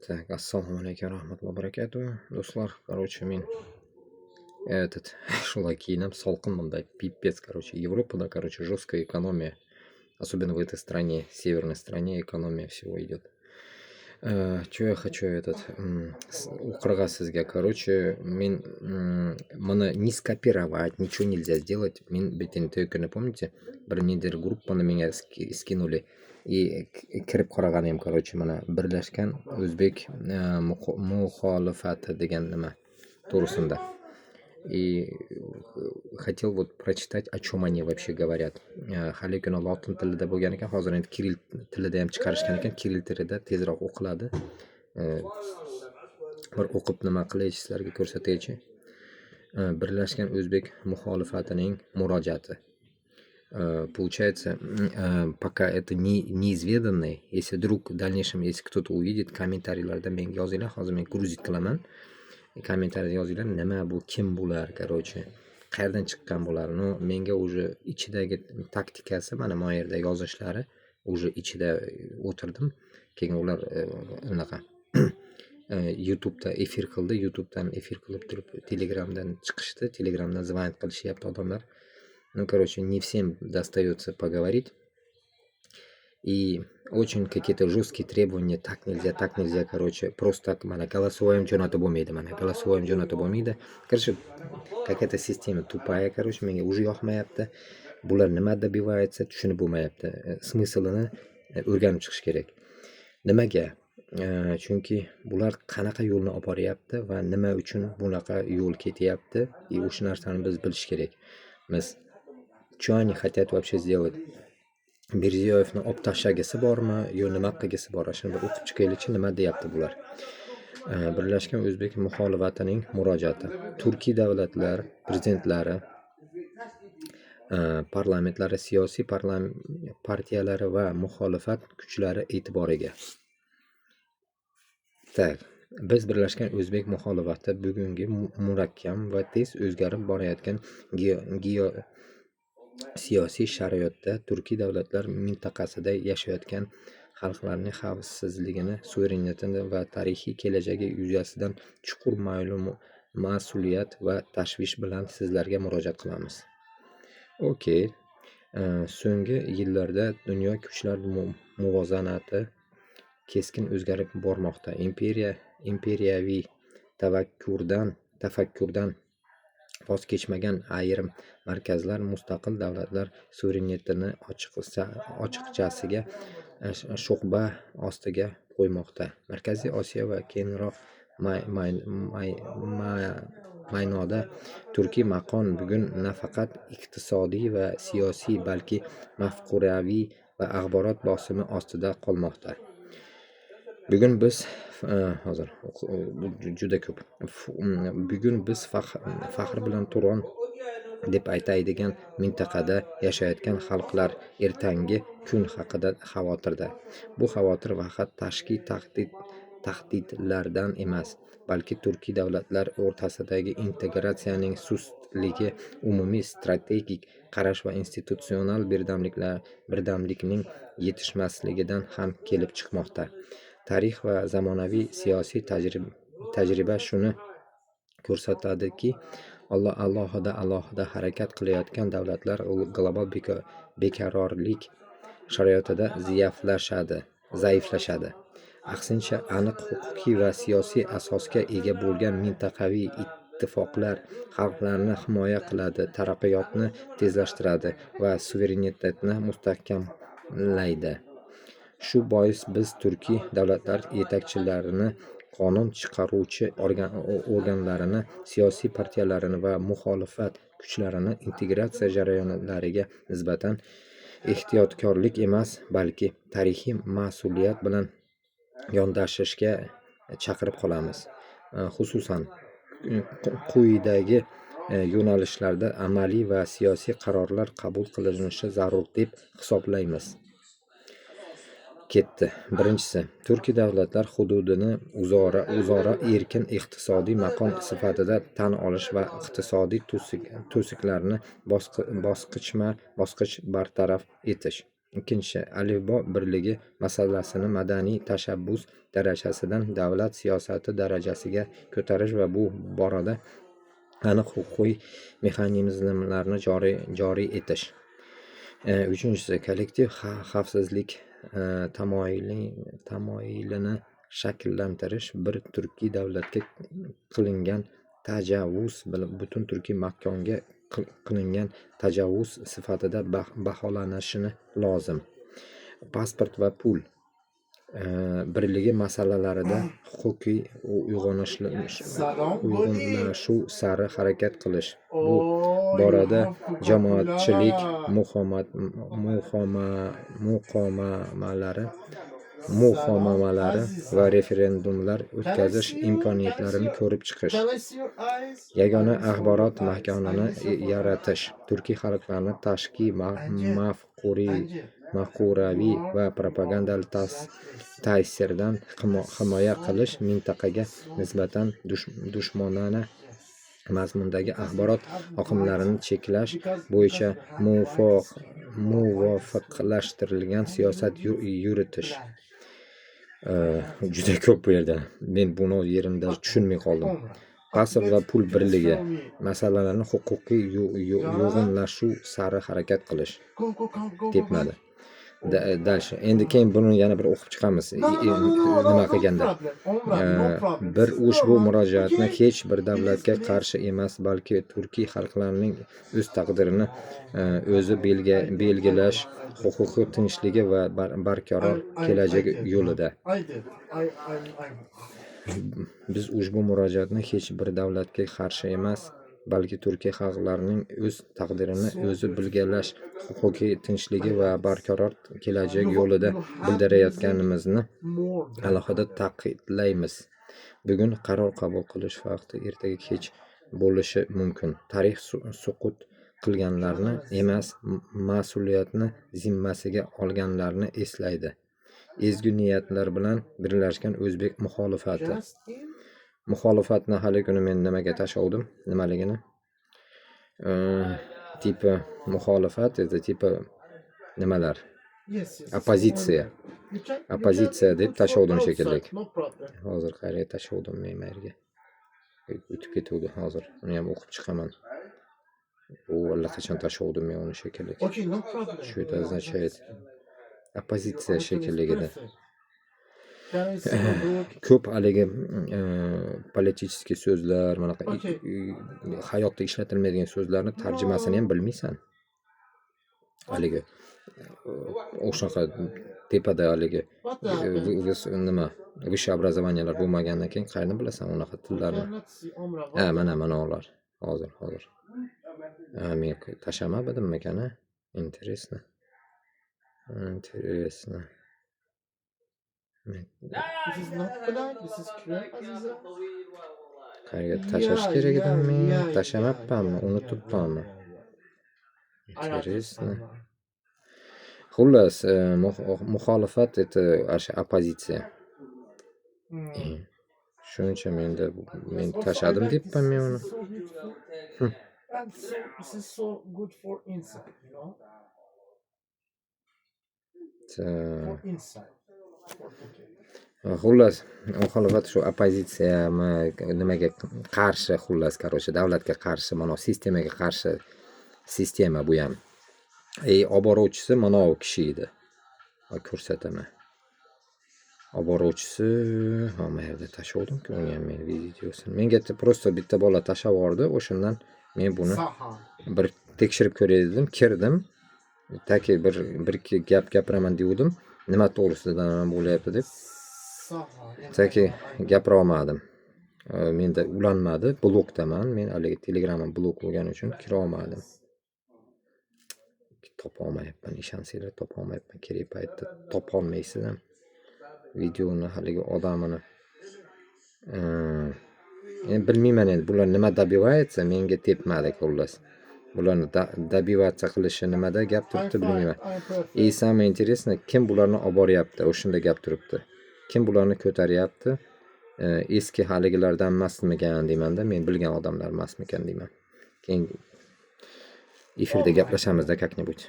Так, assalomu alaykum rahmatullohi barakatuh. Do'stlar, короче, men этот шулай kiyinib, salqin mында, пипец, короче. Европада, короче, жесткая экономия. Особенно в этой стране, северной стране, экономия всего идет. Чё я хочу этот o'qirg'a sizga, короче, men buni не скопировать, ничего нельзя сделать. Men bitta kuni, помните, bir nidir gruppani menga скинули и kirib qaragan edim, короче, mana Birlashgan o'zbek muxolifati degan nima to'g'risida. И хотел вот прочитать, о чем они вообще говорят. Haligi kuni lotin tilida bo'lgan ekan, hozir endi kirill tilida ham chiqarishgan ekan. Kirill tilida tezroq o'qiladi. Bir o'qib nima qilay, sizlarga ko'rsataychi. Birlashgan o'zbek muxolifatining murojaati. Получается, пока это не неизведанный, если вдруг в дальнейшем, если кто-то увидит, kommentariylarda menga yozinglar, hozir men грузить qilaman. Kommentariyada yozinglar, nima bu, kim bular, короче, qayerdan chiqqan bular. Ну, menga уже ichidagi taktikasi, mana bu yerda yozishlari, уже ichida o'tirdim. Keyin ular unaqa YouTube'da efir qildi, YouTube'dan efir qilib turib, Telegramdan chiqishdi, Telegramdan звонить qilishyapti odamlar. Ну, короче, не всем достается поговорить. И очень какие-то жесткие требования: так нельзя, короче, просто так mana голосовой ham jo'natib bo'lmaydi, mana голосовой ham jo'natib bo'lmaydi. Короче, какая-то система тупая, короче, menga уже yoqmayapti. Bular nima добивается, tushunib bo'lmayapti. Смысл ini o'rganib chiqish kerak. Nimaga? Chunki bular qanaqa yo'lni olib boryapti va nima uchun bunaqa yo'l ketyapti, и o'sha narsani biz bilish kerak. Biz что они хотят вообще сделать? Mirziyoyevni olib tashlagisi bormi yo nima qilgisi bor? Shuni bir o'qib chiqaylikchi, nima deyapti bular. Birlashgan o'zbek muxolifatining murojaati. Turkiy davlatlar prezidentlari, parlamentlari, siyosiy partiyalari va muxolifat kuchlari e'tiboriga. Так, biz, Birlashgan o'zbek muxolifati, bugungi murakkab va tez o'zgarib borayotgan geosiyosiy sharoitda turkiy davlatlar mintaqasida yashayotgan xalqlarning xavfsizligini, suverenitetini va tarixiy kelajagi yuzasidan chuqur mas'uliyat va tashvish bilan sizlarga murojaat qilamiz. Okey. So'nggi yillarda dunyo kuchlar muvozanati keskin o'zgarib bormoqda. Imperiyaviy tafakkurdan voz kechmagan ayrim markazlar mustaqil davlatlar suverenitetini ochiqchasiga shubha ostiga qo'ymoqda. Markaziy Osiyo va kengroq ma'noda turkiy makon bugun nafaqat iqtisodiy va siyosiy, balki mafkuraviy va axborot bosimi ostida qolmoqda. Bugun biz hozir bu juda ko'p. Bugun biz faxr bilan Turon deb aytadigan mintaqada yashayotgan xalqlar ertangi kun haqida xavotirda. Bu xavotir faqat tashqi tahdidlardan emas, balki turkiy davlatlar o'rtasidagi integratsiyaning sustligi, umumiy strategik qarash va institutsional birdamlikning yetishmasligidan ham kelib chiqmoqda. Tarix va zamonaviy siyosiy tajriba shuni ko'rsatadiki, alohida alohida harakat qilayotgan davlatlar global beqarorlik sharoitida zaiflashadi. Aksincha, aniq huquqiy va siyosiy asosga ega bo'lgan mintaqaviy ittifoqlar xalqlarni himoya qiladi, taraqqiyotni tezlashtiradi va suverenitetni mustahkamlaydi. Shu bois biz turkiy davlatlar yetakchilarini, qonun chiqaruvchi organlarini, siyosiy partiyalarini va muxolifat kuchlarini integratsiya jarayonlariga nisbatan ehtiyotkorlik emas, balki tarixiy mas'uliyat bilan yondashishga chaqirib qolamiz. Xususan, quyidagi yo'nalishlarda amaliy va siyosiy qarorlar qabul qilinishi zarur deb hisoblaymiz. Ketdi. Birinchisi, turkiy davlatlar hududini o'zaro erkin iqtisodiy makon sifatida tan olish va iqtisodiy to'siqlarni bosqichma bosqich bartaraf etish. Ikkinchisi, alifbo birligi masalasini madaniy tashabbus darajasidan davlat siyosati darajasiga ko'tarish va bu borada aniq huquqiy mexanizmlarni joriy etish. Uchinchisi, kollektiv xavfsizlik tamoyilini shakllantirish, bir turkiy davlatga qilingan tajovuz butun turkiy makonga qilingan tajovuz sifatida baholanishi lozim. Pasport va pul birligi masalalarida huquqiy uyg'unlashuv sari harakat qilish. Bu borada jamoatchilik muhokamalari va referendumlar o'tkazish imkoniyatlarini ko'rib chiqish. Yagona axborot makonini yaratish, turkiy xalqlarni tashqi mafkuraviy va propagandali ta'sirdan himoya qilish, mintaqaga nisbatan dushmanona mazmundagi axborot oqimlarini cheklash bo'yicha muvofiqlashtirilgan siyosat yuritish. Juda ko'p bu yerda. Men buni yerini даже tushunmay qoldim. Pasport va pul birligi masalalarini huquqiy uyg'unlashuv sari harakat qilish. Tepmadi. Дальше. Endi keyin buni yana bir o'qib chiqamiz. Nima qilganda. Bir ushbu murojaatni hech bir davlatga qarshi emas, balki turkiy xalqlarning o'z taqdirini o'zi belgilash huquqi, tinchligi va barqaror kelajagi yo'lida. Biz ushbu murojaatni hech bir davlatga qarshi emas, balki turkiy xalqlarning o'z taqdirini o'zi belgilash huquqi, tinchligi va barqaror kelajak yo'lida bildirayotganimizni alohida ta'kidlaymiz. Bugun qaror qabul qilish vaqti ertaga kech bo'lishi mumkin. Tarix suqut qilganlarni emas, mas'uliyatni zimmasiga olganlarni eslaydi. Ezgu niyatlar bilan birlashgan o'zbek muxolifati. Muxolifatni hali kuni men nimaga tashlovdim, nimaligini. Типа muxolifat это типа nimalar? Oppozitsiya. Oppozitsiya deb tashlovdim shekilli. Hozir qayerga tashlovdim men, qayerga? O'tib ketuvdi hozir. Uni ham o'qib chiqaman. U allaqachon tashlovdim men uni shekilli. Что это означает? Oppozitsiya shekilligida. Ko'p haligi политический so'zlar, manaqa hayotda ishlatilmaydigan so'zlarni tarjimasini ham bilmaysan. Haligi o'shanaqa tepada haligi nima, высшее образования lar bo'lmagandan keyin qayerdan bilasan unaqa tillarni? Ha, mana ular. Hozir, hozir. Ha, men tashlamadimmikan, a? Интересно. Интересно. This is not black, this is cream, Aziza. Qayerga tashlash kerak edim men? Tashlamabmanmi? Unutibmanmi? Интересно. Xullas, muxolifat это o'sha oppozitsiya. Shuncha menda men tashladim debman men uni. And so this is so good for inside. For inside. For cooking. Xullas, muxolifat shu oppozitsiyami, nimaga qarshi, xullas, короче, davlatga qarshi, mana sistemaga qarshi sistema bu ham. Olib boruvchisi mana bu kishi edi. Ko'rsataman. Olib boruvchisi, ha, mana yerda tashlovdim-ku uni ham men videosini. Menga просто bitta bola tashlab yubordi, o'shandan men buni bir tekshirib ko'ray dedim, kirdim. Taki bir ikki gap gapiraman deguvdim. Nima to'g'risida nima bo'lyapti deb. Taki gapira olmadim. Menda ulanmadi, blokdaman. Men haligi Telegramim blok bo'lgani uchun kira olmadim. Topa olmayapman, ishonsanglar, topa olmayapman. Kerak paytda topolmaysiz ham. Videoni haligi odamini. Endi bilmayman endi bular nima добивается, menga tepmadi xullas. Bularni добиваться qilishi nimada gap turibdi, bilmayman. И самое интересное, kim bularni olib boryapti, o'shanda gap turibdi. Kim bularni ko'taryapti? Eski haligilardan emasmikan deymanda, men bilgan odamlar emasmikan deyman. Keyin efirda gaplashamizda как-нибудь.